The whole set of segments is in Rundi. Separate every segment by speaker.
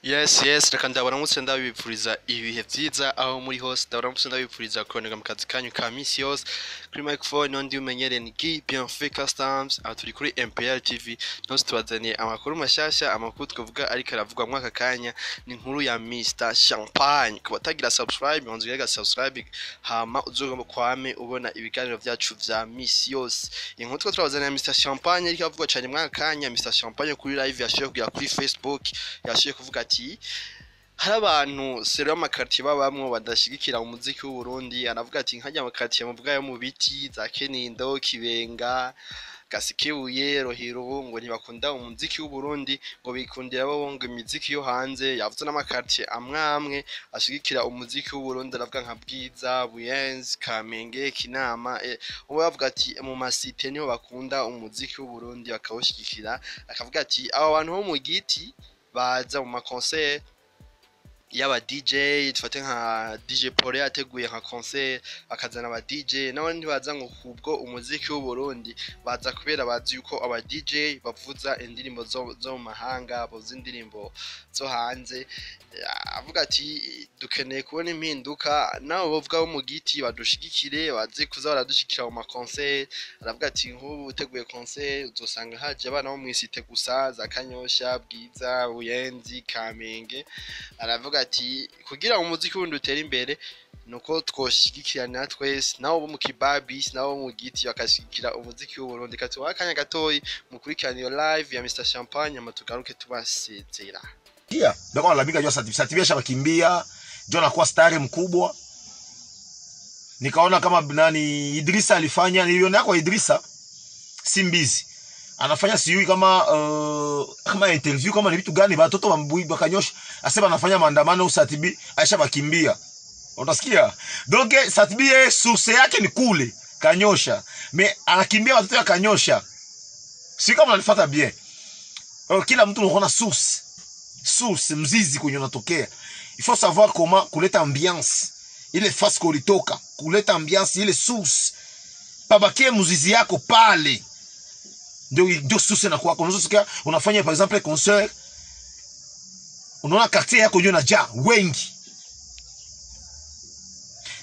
Speaker 1: Yes, reka ndabaramutse, ndabipfuriza ibihe vyiza aho muri hose. Ndabaramutse, ndabipfuriza kuroneka mu kazi kanyu ka misi yose. Kuri microphone ndi umenyereye ni Guy Bienfait Customs. Aha turi kuri MPR TV, nose tubazaniye amakuru mashasha. Amakuru twavuga ariko aravugwa mwaka kanya ni inkuru ya Mr Champagne. Ku batagira subscribe, banza ugire subscribe, hama uzogomba kwame ubona ibiganiro vyacu vya misi yose. Inkuru two turabazaniye Mr Champagne ariko avugwa cyane mwaka kanya. Mr Champagne kuri live yashoboye kugira kuri Facebook, yashoboye kuvuga ati hari abantu sero y'amakartier babamwo badashigikira umuziki w'u Burundi. Aravuga ati nkajya amakartier muvuga yo mu biti za Kenindo, Kibenga, Gasekebuye, Rohero, ngo ntibakunda umuziki w'u Burundi, ngo bikundira bo ngo imiziki yo hanze. Yavuze n'amakartier amwe amwe ashigikira umuziki w'u Burundi, aravuga nka Bwiza, Buyenzi, Kamenge, Kinama. Uwo bavuga ati mu masite niho bakunda umuziki w'u Burundi bakawushigikira. Akavuga ati abo bantu bo mu giti baza mu maconcert y'aba DJ, dufate nka DJ Paul yateguye nka concert akazana aba DJ, nabo ntibaza ngo kubwo umuziki w'u Burundi, baza kubera bazi yuko aba DJ bavuza indirimbo zo mu mahanga, bavuza indirimbo zo hanze. Avuga ati dukeneye kubona impinduka, nabo bavuga bo mu giti badushigikire, baze kuza baradushigikira mu maconcert. Aravuga ati nk'ubu uteguye concert uzosanga haje abana bo mw'isite gusa, za Kanyosha, Bwiza, Buyenzi, Kamenge. Aravuga ati kugira umuziki wundi utere imbere nuko twoshigikirana twese, nabo bo mu kibabi nabo mu giti bakashigikira umuziki w'u Burundi. Katubaha akanya gatoyi mukurikirana iyo live ya Mr Champagne, hama tugaruke tubasezera.
Speaker 2: Kia ndio lalamika jua Satibi. Satibi ashabakimbia, ndio anakuwa star mkubwa. Nikaona kama nani Idrisa alifanya, niliona kwa Idrisa Simbizi anafanya sijui kama kama interview, kama ni vitu gani, batoto bambui bakanyosha asema anafanya maandamano, Satibi aisha bakimbia. Utasikia? Donc Satibi yeye source yake ni kule Kanyosha, mais anakimbia watoto ya Kanyosha. Si kama unanifuata bien. Kila mtu unaona source mzizi kwenye unatokea. Il faut savoir comment kuleta ambiance ile fasi kulitoka, kuleta ambiance ile source, pabakie mzizi yako pale, ndio source inakuwa. Unaweza sikia unafanya par exemple concert, unaona quartier yako ndio inajaa wengi.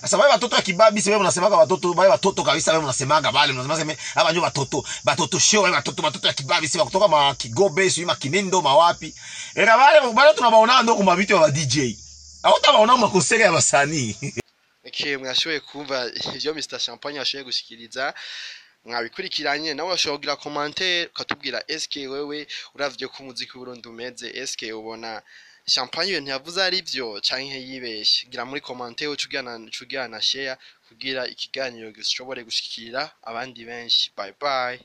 Speaker 2: Sasa wale watoto wa kibabi, sasa mnasemaga watoto, wale watoto kabisa, wewe mnasemaga bale, mnasema hapa ndio watoto, watoto show, wale watoto ya kibabi, sasa kutoka ma Kigobe, sio ma Kinindo, mawapi. Era wale tunabaona ndio kwa vitu ya DJ. Hautabaona ma concert ya wasanii.
Speaker 1: Okay, mwashoboye kumva ivyo Mr Champagne yashoboye gushikiriza, mwabikurikiranye. Nawe urashobora kugira commentaire ukatubwira eske wewe uravye ko umuziki w'Uburundi umeze, eske ubona Champagne ibintu yavuze ari byo canke yibeshe? Gira muri commentaire uca ugira na share kugira ikiganiro gishobore gushikira abandi benshi. Bye bye.